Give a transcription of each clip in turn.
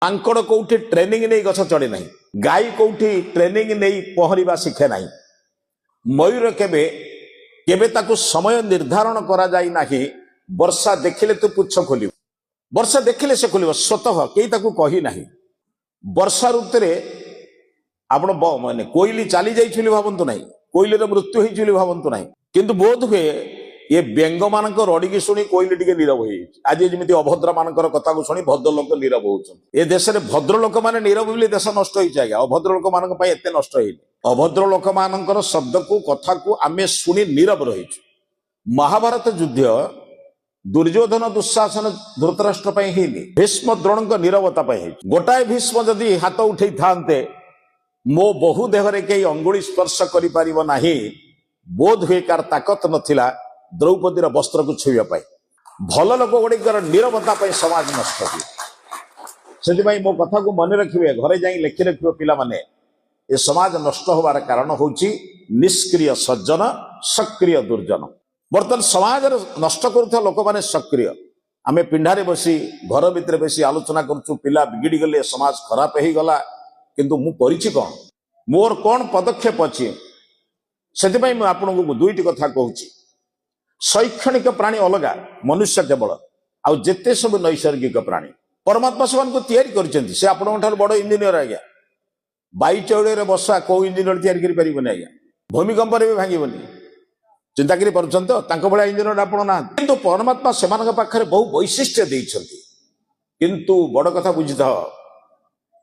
ମାଙ୍କଡ଼ କୋଉଠି ଟ୍ରେନିଂ ନେଇ ଗଛ ଚଢେ ନାହିଁ, ଗାଈ କୋଉଠି ଟ୍ରେନିଂ ନେଇ ପହଁରିବା ଶିଖେ ନାହିଁ, ମୟୂର କେବେ କେବେ ତାକୁ ସମୟ ନିର୍ଦ୍ଧାରଣ କରାଯାଇ ନାହିଁ। ବର୍ଷା ଦେଖିଲେ ତୁ ପୁଚ୍ଛ ଖୋଲିବୁ, ବର୍ଷା ଦେଖିଲେ ସେ ଖୋଲିବ ସ୍ୱତଃ, କେହି ତାକୁ କହି ନାହିଁ। ବର୍ଷା ଋତୁରେ ଆପଣ ମାନେ କୋଇଲି ଚାଲି ଯାଇଛି ବୋଲି ଭାବନ୍ତୁ ନାହିଁ, କୋଇଲିର ମୃତ୍ୟୁ ହେଇଛି ବୋଲି ଭାବନ୍ତୁ ନାହିଁ। କିନ୍ତୁ ବୋଧ ହୁଏ ଏ ବ୍ୟଙ୍ଗ ମାନଙ୍କ ରଡିକି ଶୁଣି କୋଇଲି ଟିକେ ନୀରବ ହେଇଯାଇଛି। ଆଜି ଯେମିତି ଅଭଦ୍ର ମାନଙ୍କର କଥାକୁ ଶୁଣି ଭଦ୍ର ଲୋକ ନୀରବ ହଉଛନ୍ତି। ଏ ଦେଶରେ ଭଦ୍ର ଲୋକମାନେ ନୀରବ ବୋଲି ଦେଶ ନଷ୍ଟ ହେଇଛି ଆଜ୍ଞା। ଅଭଦ୍ର ଲୋକମାନଙ୍କ ପାଇଁ ଏତେ ନଷ୍ଟ ହେଇନି। ଅଭଦ୍ର ଲୋକମାନଙ୍କର ଶବ୍ଦକୁ, କଥାକୁ ଆମେ ଶୁଣି ନୀରବ ରହିଛୁ। ମହାଭାରତ ଯୁଦ୍ଧ ଦୁର୍ଯ୍ୟୋଧନ, ଦୁଃଶାସନ, ଧୃତରାଷ୍ଟ୍ର ପାଇଁ ହେଇନି, ଭୀଷ୍ମ ଦ୍ରୋଣଙ୍କ ନୀରବତା ପାଇଁ ହେଇଛି। ଗୋଟାଏ ଭୀଷ୍ମ ଯଦି ହାତ ଉଠେଇଥାନ୍ତେ, ମୋ ବୋହୁ ଦେହରେ କେହି ଅଙ୍ଗୁଳି ସ୍ପର୍ଶ କରିପାରିବ ନାହିଁ, ବୋଧ ହୁଏ କାହାର ତାକତ ନଥିଲା ଦ୍ରୌପଦୀର ବସ୍ତ୍ରକୁ ଛୁଇଁବା ପାଇଁ। ଭଲ ଲୋକ ଗୁଡ଼ିକର ନୀରବତା ପାଇଁ ସମାଜ ନଷ୍ଟ ହୁଏ। ସେଥିପାଇଁ ମୋ କଥାକୁ ମନେ ରଖିବେ, ଘରେ ଯାଇ ଲେଖି ରଖିବ ପିଲାମାନେ। ଏ ସମାଜ ନଷ୍ଟ ହବାର କାରଣ ହଉଛି ନିଷ୍କ୍ରିୟ ସଜ୍ଜନ, ସକ୍ରିୟ ଦୁର୍ଜନ। ବର୍ତ୍ତମାନ ସମାଜରେ ନଷ୍ଟ କରୁଥିବା ଲୋକମାନେ ସକ୍ରିୟ। ଆମେ ପିଣ୍ଡାରେ ବସି, ଘର ଭିତରେ ବସି ଆଲୋଚନା କରୁଛୁ, ପିଲା ବିଗିଡ଼ି ଗଲେ, ସମାଜ ଖରାପ ହେଇଗଲା। କିନ୍ତୁ ମୁଁ କରିଛି କଣ? ମୋର କଣ ପଦକ୍ଷେପ ଅଛି? ସେଥିପାଇଁ ମୁଁ ଆପଣଙ୍କୁ ଦୁଇଟି କଥା କହୁଛି। ଶୈକ୍ଷଣିକ ପ୍ରାଣୀ ଅଲଗା, ମନୁଷ୍ୟ କେବଳ, ଆଉ ଯେତେ ସବୁ ନୈସର୍ଗିକ ପ୍ରାଣୀ ପରମାତ୍ମା ସେମାନଙ୍କୁ ତିଆରି କରିଛନ୍ତି। ସେ ଆପଣଙ୍କ ଠାରୁ ବଡ ଇଞ୍ଜିନିୟର ଆଜ୍ଞା। ବାଇ ଚଉଳରେ ବସା କୋଉ ଇଞ୍ଜିନିୟର ତିଆରି କରିପାରିବନି ଆଜ୍ଞା। ଭୂମିକମ୍ପରେ ବି ଭାଙ୍ଗିବନି। ଚିନ୍ତା କରି ପାରୁଛନ୍ତି ତ? ତାଙ୍କ ଭଳିଆ ଇଞ୍ଜିନିୟର ଆପଣ ନାହାନ୍ତି। କିନ୍ତୁ ପରମାତ୍ମା ସେମାନଙ୍କ ପାଖରେ ବହୁ ବୈଶିଷ୍ଟ୍ୟ ଦେଇଛନ୍ତି। କିନ୍ତୁ ବଡ କଥା ବୁଝିଥାଅ,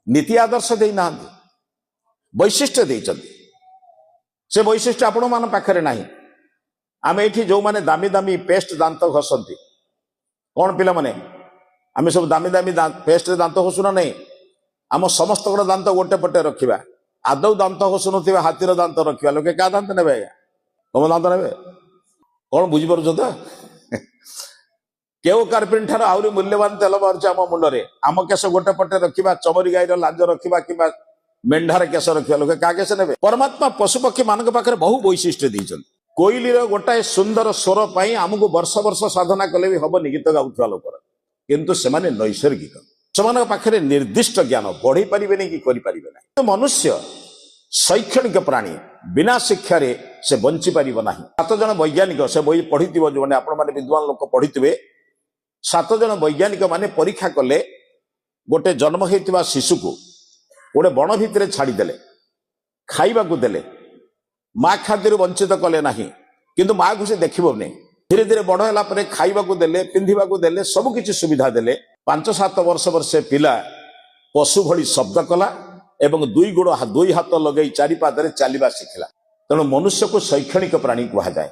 ନୀତି ଆଦର୍ଶ ଦେଇନାହାନ୍ତି, ବୈଶିଷ୍ଟ୍ୟ ଦେଇଛନ୍ତି। ସେ ବୈଶିଷ୍ଟ୍ୟ ଆପଣମାନଙ୍କ ପାଖରେ ନାହିଁ। ଆମେ ଏଇଠି ଯୋଉମାନେ ଦାମୀ ଦାମୀ ପେଷ୍ଟ ଦାନ୍ତ ଘଷନ୍ତି, କଣ ପିଲାମାନେ, ଆମେ ସବୁ ଦାମୀ ଦାମୀ ପେଷ୍ଟରେ ଦାନ୍ତ ଘଷୁ ନା ନାହିଁ? ଆମ ସମସ୍ତଙ୍କର ଦାନ୍ତ ଗୋଟେ ପଟେ ରଖିବା, ଆଦୌ ଦାନ୍ତ ଘଷୁନଥିବା ହାତୀର ଦାନ୍ତ ରଖିବା, ଲୋକେ କାହା ଦାନ୍ତ ନେବେ ଆଜ୍ଞା? ତମ ଦାନ୍ତ ନେବେ? କଣ ବୁଝିପାରୁଛ ତ? କେଉଁ କାର୍ପିନ ଠାରୁ ଆହୁରି ମୂଲ୍ୟବାନ ତେଲ ବାହାରୁଛି ଆମ ମୁଣ୍ଡରେ। ଆମ କେଶ ଗୋଟେ ପଟେ ରଖିବା, ଚମରି ଗାଈର ଲାଞ୍ଜ ରଖିବା କିମ୍ବା ମେଣ୍ଢାର କେଶ ରଖିବା, ଲୋକେ କାହା କେଶ ନେବେ? ପରମାତ୍ମା ପଶୁପକ୍ଷୀ ମାନଙ୍କ ପାଖରେ ବହୁ ବୈଶିଷ୍ଟ୍ୟ ଦେଇଛନ୍ତି। କୋଇଲିର ଗୋଟାଏ ସୁନ୍ଦର ସ୍ୱର ପାଇଁ ଆମକୁ ବର୍ଷ ବର୍ଷ ସାଧନା କଲେ ବି ହବନି ଗୀତ ଗାଉଥିବା ଲୋକର। କିନ୍ତୁ ସେମାନେ ନୈସର୍ଗିକ, ସେମାନଙ୍କ ପାଖରେ ନିର୍ଦ୍ଦିଷ୍ଟ ଜ୍ଞାନ, ବଢେଇ ପାରିବେନି କି କରିପାରିବେ ନାହିଁ। କିନ୍ତୁ ମନୁଷ୍ୟ ଶୈକ୍ଷଣିକ ପ୍ରାଣୀ, ବିନା ଶିକ୍ଷାରେ ସେ ବଞ୍ଚି ପାରିବ ନାହିଁ। ସାତ ଜଣ ବୈଜ୍ଞାନିକ, ସେ ବହି ପଢିଥିବ ଯୋଉମାନେ, ଆପଣମାନେ ବିଦ୍ୱାନ ଲୋକ ପଢିଥିବେ। ସାତ ଜଣ ବୈଜ୍ଞାନିକ ମାନେ ପରୀକ୍ଷା କଲେ, ଗୋଟେ ଜନ୍ମ ହେଇଥିବା ଶିଶୁକୁ ଗୋଟେ ବଣ ଭିତରେ ଛାଡ଼ିଦେଲେ, ଖାଇବାକୁ ଦେଲେ, ମା ଖାଦ୍ୟରୁ ବଞ୍ଚିତ କଲେ ନାହିଁ, କିନ୍ତୁ ମାକୁ ସେ ଦେଖିବନି। ଧୀରେ ଧୀରେ ବଡ ହେଲା ପରେ ଖାଇବାକୁ ଦେଲେ, ପିନ୍ଧିବାକୁ ଦେଲେ, ସବୁ କିଛି ସୁବିଧା ଦେଲେ। 5-7 ବର୍ଷ ବର୍ଷେ ପିଲା ପଶୁ ଭଳି ଶବ୍ଦ କଲା ଏବଂ ଦୁଇ ଗୋଡ ଦୁଇ ହାତ ଲଗେଇ ଚାରି ପାଦରେ ଚାଲିବା ଶିଖିଲା। ତେଣୁ ମନୁଷ୍ୟକୁ ଶୈକ୍ଷଣିକ ପ୍ରାଣୀ କୁହାଯାଏ।